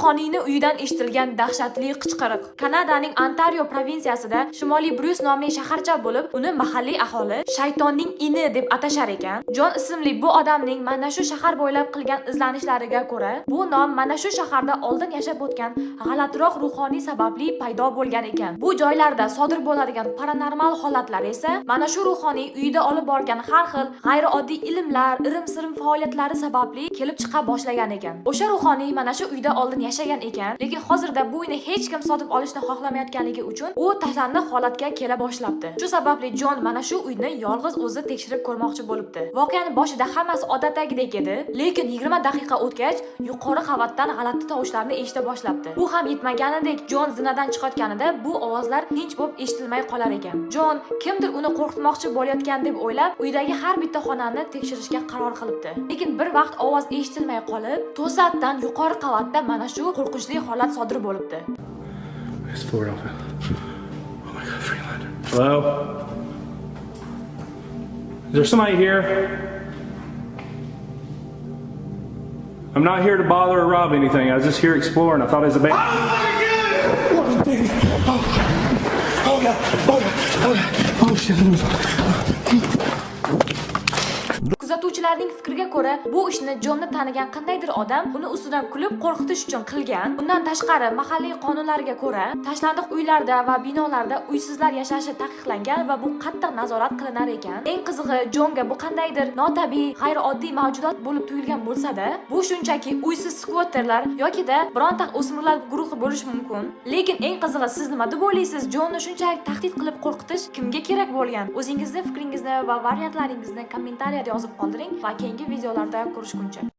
Ruhoniyni uyidan eshitilgan dahshatli qichqiriq. Kanadaning Ontario provinsiyasida Shimoliy Bryus nomli shaharcha bo'lib, uni mahalliy aholi "Shaytonning ini" deb atashar ekan. Jon ismli bu odamning mana shu shahar bo'ylab qilgan izlanishlariga ko'ra, bu nom mana shu shaharda oldin yashab o'tgan g'alatiroq ruhoniy sababli paydo bo'lgan ekan. Bu joylarda sodir bo'ladigan paranormal holatlar esa mana shu ruhoniy uyida olib borgan har xil g'ayrioddiy ilmlar, irim-sirim faoliyatlari sababli kelib chiqa boshlagan ekan. O'sha ruhoniy mana shu uyda oldin yashagan ekan, lekin hozirda bu uyni hech kim sotib olishni xohlamayotganligi uchun u tashlandiq holatga kela boshlabdi. Shu sababli Jon mana shu uyni yolg'iz o'zi tekshirib ko'rmoqchi bo'libdi. Voqeani boshida hammasi odatdagidek edi, lekin 20 daqiqa o'tgach, yuqori qavatdan g'alati tovushlarni eshita boshlabdi. Bu ham yetmaganidek, Jon zinadan chiqayotganida bu ovozlar tinch bo'lib eshitilmay qolar ekan. Jon kimdir uni qo'rqitmoqchi bo'layotgan deb o'ylab, uydagi har bitta xonani tekshirishga qaror qilibdi. Lekin bir vaqt ovoz eshitilmay qolib, to'satdan yuqori qavatda mana shu qo'rqinchli holat sodir bo'libdi. It's floor open. Oh my God, Freelander. Hello? Is there somebody here? I'm not here to bother or rob anything. I was just here exploring. I thought it was a bank. Oh God! Oh God! Oh God! Oh shit! Kuzatuvchilarning fikriga ko'ra, bu ishni Jonni tanigan qandaydir odam uni ustidan kulib, qo'rqitish uchun qilgan. Bundan tashqari, mahalliy qonunlarga ko'ra, tashlandiq uylarda va binolarda uysizlar yashashi taqiqlangan va bu qattiq nazorat qilinar ekan. Eng qizig'i, Jonga bu qandaydir notabiiy, g'ayrioddiy mavjudot bo'lib tuyulgan bo'lsa-da, bu shunchaki uysiz skvotterlar yokida bironta o'smirlar guruhi bo'lishi mumkin. Lekin eng qizig'i, siz nima deb o'ylaysiz? Jonni shunchalik tahdid qilib qo'rqitish kimga kerak bo'lgan? O'zingizni fikringizni va variantlaringizni kommentariyada yozib qoldiring va keyingi videolarda ko'rishguncha.